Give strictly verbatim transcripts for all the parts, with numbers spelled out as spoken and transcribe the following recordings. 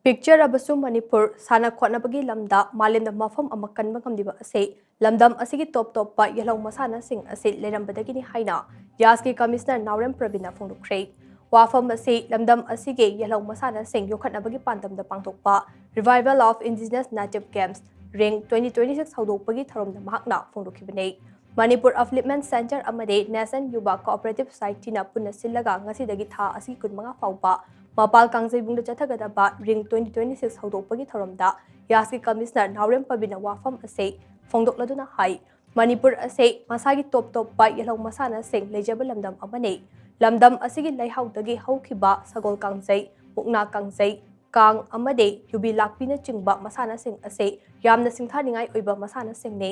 ꯄꯤꯛꯆꯔꯕꯁꯨ ꯃꯅꯤꯄꯨꯔ ꯁꯥꯟꯅ ꯈꯣꯠꯅꯕꯒꯤ ꯂꯝꯗ ꯃꯥꯂꯦꯝꯗ ꯃꯐꯝ ꯑꯃ ꯀꯟꯕ ꯉꯝꯂꯤꯕ ꯑꯁꯤ ꯂꯝꯗꯝ ꯑꯁꯤꯒꯤ ꯇꯣꯞ ꯇꯣꯞꯄ ꯌꯦꯜꯍꯧ ꯃꯁꯥꯟꯅꯁꯤꯡ ꯑꯁꯤ ꯂꯩꯔꯝꯕꯗꯒꯤꯅꯤ ꯍꯥꯏꯅ ꯌꯥꯁꯀꯤ ꯀꯃꯤꯁꯅꯔ ꯅꯥꯎꯔꯦꯝ ꯄ꯭ꯔꯕꯤꯟꯅ ꯐꯣꯡꯗꯣꯛꯈ꯭ꯔꯦ꯫ ꯋꯥꯐꯝ ꯑꯁꯤ ꯂꯝꯗꯝ ꯑꯁꯤꯒꯤ ꯌꯦꯜꯍꯧ ꯃꯁꯥꯟꯅꯁꯤꯡ ꯌꯣꯛꯈꯠꯅꯕꯒꯤ ꯄꯥꯟꯗꯝꯗ ꯄꯥꯡꯊꯣꯛꯄ Revival of Indigenous Native Games, ring twenty twenty-six ꯍꯧꯗꯣꯛꯄꯒꯤ ꯊꯧꯔꯝꯗ ꯃꯍꯥꯛꯅ ꯐꯣꯡꯗꯣꯛꯈꯤꯕꯅꯤ꯫ ꯃꯅꯤꯄꯨꯔ Upliftment Centre ꯑꯃꯗꯤ National Yuva Cooperative Society ꯅ ꯄꯨꯟꯅ ꯁꯤꯜꯂꯒ ꯉꯁꯤꯗꯒꯤ ꯊꯥ ꯑꯁꯤꯒꯤ ꯀꯨꯟꯃꯉꯥ ꯐꯥꯎꯕ ꯃꯄꯥꯜ ꯀꯥꯡꯖꯩꯕꯨꯡꯗ ꯆꯠꯊꯒꯗꯕ ꯔꯤꯡ twenty twenty-six ꯍꯧꯗꯣꯛꯄꯒꯤ ꯊꯧꯔꯝꯗ ꯌꯥꯁꯀꯤ ꯀꯃꯤꯁꯅꯔ ꯅꯥꯎꯔꯦꯝ ꯄ꯭ꯔꯕꯤꯟꯅ ꯋꯥꯐꯝ ꯑꯁꯤ ꯐꯣꯡꯗꯣꯛꯂꯗꯨꯅ ꯍꯥꯏ, ꯃꯅꯤꯄꯨꯔ ꯑꯁꯤ ꯃꯁꯥꯒꯤ ꯇꯣꯞ ꯇꯣꯞꯄ ꯌꯦꯜꯍꯧ ꯃꯁꯥꯟꯅꯁꯤꯡ ꯂꯩꯖꯕ ꯂꯝꯗꯝ ꯑꯃꯅꯤ꯫ ꯂꯝꯗꯝ ꯑꯁꯤꯒꯤ ꯂꯩꯍꯥꯎꯗꯒꯤ ꯍꯧꯈꯤꯕ ꯁꯒꯣꯜ ꯀꯥꯡꯖꯩ, ꯃꯨꯛꯅꯥ ꯀꯥꯡꯖꯩ, ꯀꯥꯡ ꯑꯃꯗꯤ ꯌꯨꯕꯤ ꯂꯥꯛꯄꯤꯅꯆꯤꯡꯕ ꯃꯁꯥꯟꯅꯁꯤꯡ ꯑꯁꯤ ꯌꯥꯝꯅ ꯁꯤꯡꯊꯥꯅꯤꯡꯉꯥꯏ ꯑꯣꯏꯕ ꯃꯁꯥꯟꯅꯁꯤꯡꯅꯤ꯫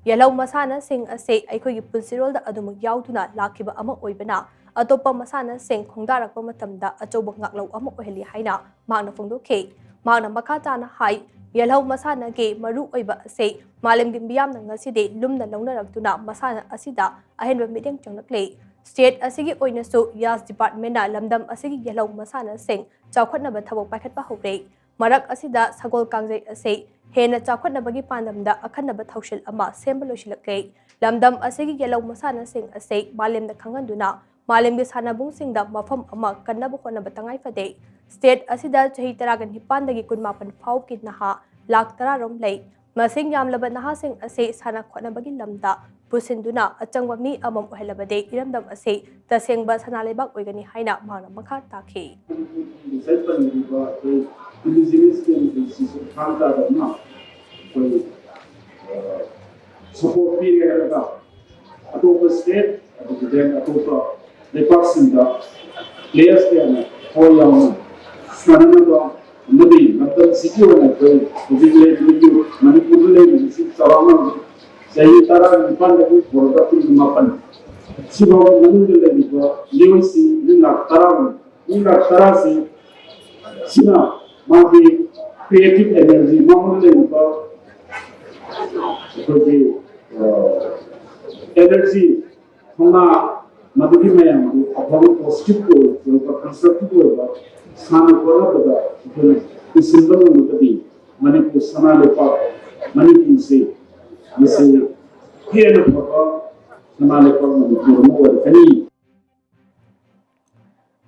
ꯌꯦꯜꯍꯧ ꯃꯁꯥꯟꯅꯁꯤꯡ ꯑꯁꯤ ꯑꯩꯈꯣꯏꯒꯤ ꯄꯨꯟꯁꯤꯔꯣꯜꯗ ꯑꯗꯨꯃꯛ ꯌꯥꯎꯗꯨꯅ ꯂꯥꯛꯈꯤꯕ ꯑꯃ ꯑꯣꯏꯕꯅ ꯑꯇꯣꯞꯄ ꯃꯁꯥꯟꯅꯁꯤꯡ ꯈꯣꯡꯗꯥꯔꯛꯄ ꯃꯇꯝꯗ ꯑꯆꯧꯕ ꯉꯥꯛꯂꯧ ꯑꯃ ꯑꯣꯏꯍꯜꯂꯤ ꯍꯥꯏꯅ ꯃꯍꯥꯛꯅ ꯐꯣꯡꯗꯣꯛꯈꯤ꯫ ꯃꯍꯥꯛꯅ ꯃꯈꯥ ꯇꯥꯅ ꯍꯥꯏ, ꯌꯦꯜꯍꯧ ꯃꯁꯥꯟꯅꯒꯤ ꯃꯔꯨ ꯑꯣꯏꯕ ꯑꯁꯤ ꯃꯥꯂꯦꯝꯒꯤ ꯃꯤꯌꯥꯝꯅ ꯉꯁꯤꯗꯤ ꯂꯨꯝꯅ ꯂꯧꯅꯔꯛꯇꯨꯅ ꯃꯁꯥꯟꯅ ꯑꯁꯤꯗ ꯑꯍꯦꯟꯕ ꯃꯤꯠꯌꯦꯡ ꯆꯪꯂꯛꯂꯤ꯫ ꯁ꯭ꯇꯦꯠ ꯑꯁꯤꯒꯤ ꯑꯣꯏꯅꯁꯨ ꯌꯥꯁ ꯗꯤꯄꯥꯔꯠꯃꯦꯟꯅ ꯂꯝꯗꯝ ꯑꯁꯤꯒꯤ ꯌꯦꯜꯍꯧ ꯃꯁꯥꯟꯅꯁꯤꯡ ꯆꯥꯎꯈꯠꯅꯕ ꯊꯕꯛ ꯄꯥꯏꯈꯠꯄ ꯍꯧꯔꯦ꯫ ꯃꯔꯛ ꯑꯁꯤꯗ ꯁꯒꯣꯜ ꯀꯥꯡꯖꯩ ꯑꯁꯤ ꯍꯦꯟꯅ ꯆꯥꯎꯈꯠꯅꯕꯒꯤ ꯄꯥꯟꯗꯝꯗ ꯑꯈꯟꯅꯕ ꯊꯧꯁꯤꯜ ꯑꯃ ꯁꯦꯝꯕ ꯂꯣꯏꯁꯤꯜꯂꯛꯂꯦ꯫ ꯂꯝꯗꯝ ꯑꯁꯤꯒꯤ ꯌꯦꯜꯍꯧ ꯃꯁꯥꯟꯅꯁꯤꯡ ꯑꯁꯤ ꯃꯥꯂꯦꯝꯗ ꯈꯪꯍꯟꯗꯨꯅ ꯃꯥꯂꯦꯝꯒꯤ ꯁꯥꯟꯅꯕꯨꯡꯁꯤꯡꯗ ꯃꯐꯝ ꯑꯃ ꯀꯟꯅꯕ ꯍꯣꯠꯅꯕ ꯇꯉꯥꯏ ꯐꯗꯦ꯫ ꯁ꯭ꯇꯦꯠ ꯑꯁꯤꯗ ꯆꯍꯤ ꯇꯔꯥꯒ ꯅꯤꯄꯥꯟꯗꯒꯤ ꯀꯨꯟꯃꯥꯄꯟ ꯐꯥꯎꯕꯒꯤ ꯅꯍꯥ ꯂꯥꯈ ꯇꯔꯥ ꯔꯣꯝ ꯂꯩ꯫ ꯃꯁꯤꯡ ꯌꯥꯝꯂꯕ ꯅꯍꯥꯁꯤꯡ ꯑꯁꯤ ꯁꯥꯟꯅ ꯈꯣꯠꯅꯕꯒꯤ ꯂꯝꯗ ꯄꯨꯁꯤꯟꯗꯨꯅ ꯑꯆꯪꯕ ꯃꯤ ꯑꯃꯃꯝ ꯑꯣꯏꯍꯜꯂꯕꯗꯤ ꯏꯔꯝꯗꯝ ꯑꯁꯤ ꯇꯁꯦꯡꯕ ꯁꯅꯥ ꯂꯩꯕꯥꯛ ꯑꯣꯏꯒꯅꯤ ꯍꯥꯏꯅ ꯃꯍꯥꯛꯅ ꯃꯈꯥ ꯇꯥꯈꯤ꯫ ꯉꯁꯥꯏ ꯄꯟꯈꯤꯕ ꯑꯩꯈꯣꯏ indigenous ꯀꯦꯟꯗ꯭ꯔꯁꯤꯁꯨ ꯊꯥꯡ ꯇꯥꯗꯅ ꯑꯩꯈꯣꯏ, ꯑ, support ꯄꯤꯔꯦ ꯍꯥꯏꯔꯒ ꯑꯇꯣꯞꯄ state ꯑꯗꯨꯒ ꯑꯇꯣꯞꯄ ꯂꯩꯄꯥꯛꯁꯤꯡꯗ players ꯀꯌꯥꯅ ꯊꯋꯥꯏ ꯌꯥꯎꯅ ꯁꯥꯟꯅꯅꯕ ꯑꯃꯗꯤ ꯂꯝꯗꯝꯁꯤꯒꯤ ꯑꯣꯏꯅ ꯑꯩꯈꯣꯏ ꯍꯧꯖꯤꯛ ꯂꯩꯔꯤꯕ youth, ꯃꯅꯤꯄꯨꯔꯗ ꯂꯩꯔꯤꯕꯁꯤ ꯆꯥꯎꯔꯥꯛꯅ ꯆꯍꯤ ꯇꯔꯥꯅꯤꯄꯥꯟꯗꯒꯤ ꯍꯧꯔꯒ ꯀꯨꯟꯃꯥꯄꯟ ꯁꯤꯐꯥꯎꯕ ꯃꯅꯨꯡꯗ ꯂꯩꯔꯤꯕ ꯃꯤꯑꯣꯏꯁꯤꯡ ꯃꯤ ꯂꯥꯈ ꯇꯔꯥ, ꯃꯤ ꯂꯥꯈ ꯇꯔꯥꯁꯤ ꯁꯤꯅ ꯃꯥꯒꯤ creative energy, ꯃꯉꯣꯟꯗ ꯂꯩꯔꯤꯕ ꯑꯩꯈꯣꯏꯒꯤ, ꯑ, energy, ꯊꯧꯅꯥ, ꯃꯗꯨꯒꯤ ꯃꯌꯥꯝꯗꯨ ꯑꯐꯕ positive ꯑꯣꯏꯕ, constructive ꯑꯣꯏꯕ ꯁꯥꯟꯅ ꯈꯣꯠꯅꯕꯗ ꯑꯩꯈꯣꯏꯅ ꯁꯤꯟꯕ ꯉꯝꯂꯒꯗꯤ ꯃꯅꯤꯄꯨꯔ ꯁꯅꯥ ꯂꯩꯄꯥꯛ ꯃꯅꯤꯄꯨꯔꯁꯤ ꯃꯁꯤ ꯍꯦꯟꯅ ꯐꯕ ꯁꯅꯥ ꯂꯩꯄꯥꯛ ꯃꯅꯤꯄꯨꯔ ꯑꯃ ꯑꯣꯏꯔꯛꯀꯅꯤ꯫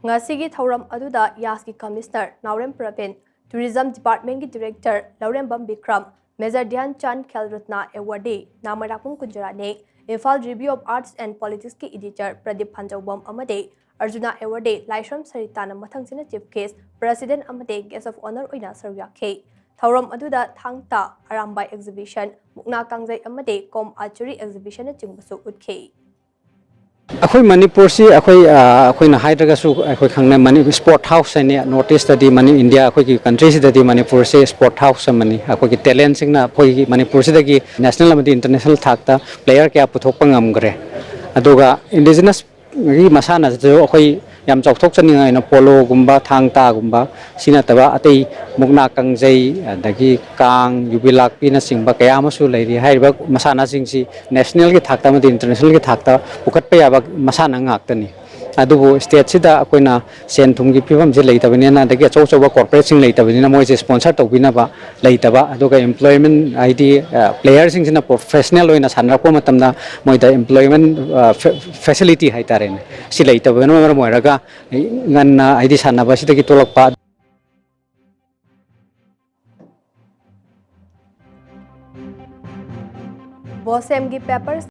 ꯉꯁꯤꯒꯤ ꯊꯧꯔꯝ ꯑꯗꯨꯗ ꯌꯥꯁꯀꯤ ꯀꯃꯤꯁꯅꯔ ꯅꯥꯎꯔꯦꯝ ꯄ꯭ꯔꯕꯤꯟ, ꯇꯨꯔꯤꯖꯝ ꯗꯤꯄꯥꯔꯠꯃꯦꯟꯒꯤ ꯗꯤꯔꯦꯛꯇꯔ ꯂꯧꯔꯦꯝꯕꯝ ꯕꯤꯀ꯭ꯔꯝ, ꯃꯦꯖꯔ ꯙ꯭ꯌꯥꯟ ꯆꯥꯟꯗ ꯈꯦꯜ ꯔꯠꯅ ꯑꯦꯋꯥꯔꯗꯤ ꯅꯥꯃꯔꯥꯛꯄꯝ ꯀꯨꯟꯖꯔꯥꯅꯤ, Imphal review of arts and ꯄꯣꯂꯤꯇꯤꯛꯁꯀꯤ ꯏꯗꯤꯇꯔ ꯄ꯭ꯔꯗꯤꯞ ꯐꯥꯟꯖꯧꯕꯝ ꯑꯃꯗꯤ ꯑꯔꯖꯨꯅꯥ ꯑꯦꯋꯥꯔꯗꯤ ꯂꯥꯏꯁ꯭ꯔꯝ ꯁꯔꯤꯇꯥꯅ ꯃꯊꯪꯁꯤꯠꯅ ꯆꯤꯐ ꯒꯦꯁ꯭ꯠ, ꯄ꯭ꯔꯦꯁꯤꯗꯦꯟꯠ ꯑꯃꯗꯤ ꯒꯦꯁ꯭ꯠ ꯑꯣꯐ ꯑꯣꯅꯔ ꯑꯣꯏꯅ ꯁꯔꯨꯛ ꯌꯥꯈꯤ꯫ ꯊꯧꯔꯝ ꯑꯗꯨꯗ ꯊꯥꯡ ꯇꯥ, ꯑꯔꯥꯝꯕꯥꯏ ꯑꯦꯛꯖꯤꯕꯤꯁꯟ, ꯃꯨꯛꯅꯥ ꯀꯥꯡꯖꯩ ꯑꯃꯗꯤ ꯀꯣꯝ ꯑꯥꯔꯆꯔꯤ ꯑꯦꯛꯖꯤꯕꯤꯁꯟꯅꯆꯤꯡꯕꯁꯨ ꯎꯠꯈꯤ꯫ ꯑꯩꯈꯣꯏ ꯃꯅꯤꯄꯨꯔꯁꯤ ꯑꯩꯈꯣꯏ ꯑꯩꯈꯣꯏꯅ ꯍꯥꯏꯗ꯭ꯔꯒꯁꯨ ꯑꯩꯈꯣꯏ ꯈꯪꯅꯩ, ꯃꯅꯤ ꯁ꯭ꯄꯣꯔꯠ ꯍꯥꯎꯁ ꯍꯥꯏꯅ ꯅꯣꯔꯠ ꯏꯁꯇꯗꯤ, ꯃꯅꯤ ꯏꯟꯗꯤꯌꯥ ꯑꯩꯈꯣꯏꯒꯤ ꯀꯟꯇ꯭ꯔꯤꯁꯤꯗꯗꯤ ꯃꯅꯤꯄꯨꯔꯁꯤ ꯁ꯭ꯄꯣꯔꯠ ꯍꯥꯎꯁ ꯑꯃꯅꯤ꯫ ꯑꯩꯈꯣꯏꯒꯤ ꯇꯦꯂꯦꯟꯁꯤꯡꯅ ꯑꯩꯈꯣꯏꯒꯤ ꯃꯅꯤꯄꯨꯔꯁꯤꯗꯒꯤ ꯅꯦꯁꯅꯦꯜ ꯑꯃꯗꯤ ꯏꯟꯇꯔꯅꯦꯁꯅꯦꯜ ꯊꯥꯛꯇ ꯄ꯭ꯂꯦꯌꯔ ꯀꯌꯥ ꯄꯨꯊꯣꯛꯄ ꯉꯝꯈ꯭ꯔꯦ꯫ ꯑꯗꯨꯒ ꯏꯟꯗꯤꯖꯤꯅꯁ ꯒꯤ ꯃꯁꯥꯟꯅꯁꯤꯁꯨ ꯑꯩꯈꯣꯏ ꯌꯥꯝ ꯆꯥꯎꯊꯣꯛꯆꯅꯤꯡꯉꯥꯏ ꯑꯣꯏꯅ ꯄꯣꯂꯣꯒꯨꯝꯕ, ꯊꯥꯡ ꯇꯥꯒꯨꯝꯕ, ꯁꯤ ꯅꯠꯇꯕ ꯑꯇꯩ ꯃꯨꯛꯅꯥ ꯀꯥꯡꯖꯩ, ꯑꯗꯒꯤ ꯀꯥꯡ, ꯌꯨꯕꯤ ꯂꯥꯛꯄꯤꯅꯆꯤꯡꯕ ꯀꯌꯥ ꯑꯃꯁꯨ ꯂꯩꯔꯤ꯫ ꯍꯥꯏꯔꯤꯕ ꯃꯁꯥꯟꯅꯁꯤꯡꯁꯤ ꯅꯦꯁꯅꯦꯜꯒꯤ ꯊꯥꯛꯇ ꯑꯃꯗꯤ ꯏꯟꯇꯔꯅꯦꯁꯅꯦꯜꯒꯤ ꯊꯥꯛꯇ ꯄꯨꯈꯠꯄ ꯌꯥꯕ ꯃꯁꯥꯟꯅ ꯉꯥꯛꯇꯅꯤ꯫ ꯑꯗꯨꯕꯨ ꯁ꯭ꯇꯦꯠꯁꯤꯗ ꯑꯩꯈꯣꯏꯅ ꯁꯦꯟ ꯊꯨꯝꯒꯤ ꯐꯤꯕꯝꯁꯦ ꯂꯩꯇꯕꯅꯤꯅ, ꯑꯗꯒꯤ ꯑꯆꯧ ꯑꯆꯧꯕ ꯀꯣꯔꯄꯣꯔꯦꯠꯁꯤꯡ ꯂꯩꯇꯕꯅꯤꯅ, ꯃꯣꯏꯁꯦ ꯁ꯭ꯄꯣꯟꯁꯔ ꯇꯧꯕꯤꯅꯕ ꯂꯩꯇꯕ, ꯑꯗꯨꯒ ꯑꯦꯝꯄ꯭ꯂꯣꯏꯃꯦꯟ ꯍꯥꯏꯗꯤ ꯄ꯭ꯂꯦꯌꯔꯁꯤꯡꯁꯤꯅ ꯄ꯭ꯔꯣꯐꯦꯁꯅꯦꯜ ꯑꯣꯏꯅ ꯁꯥꯟꯅꯔꯛꯄ ꯃꯇꯝꯗ ꯃꯣꯏꯗ ꯑꯦꯝꯄ꯭ꯂꯣꯏꯃꯦꯟ ꯐꯦꯁꯤꯂꯤꯇꯤ ꯍꯥꯏꯇꯥꯔꯦꯅꯦ, ꯁꯤ ꯂꯩꯇꯕꯅ ꯃꯔꯝ ꯑꯣꯏꯔꯒ ꯉꯟꯅ ꯍꯥꯏꯗꯤ ꯁꯥꯟꯅꯕ ꯑꯁꯤꯗꯒꯤ ꯊꯣꯛꯂꯛꯄ꯫ ꯕꯣꯁꯦꯝꯒꯤ ꯄꯦꯄꯔ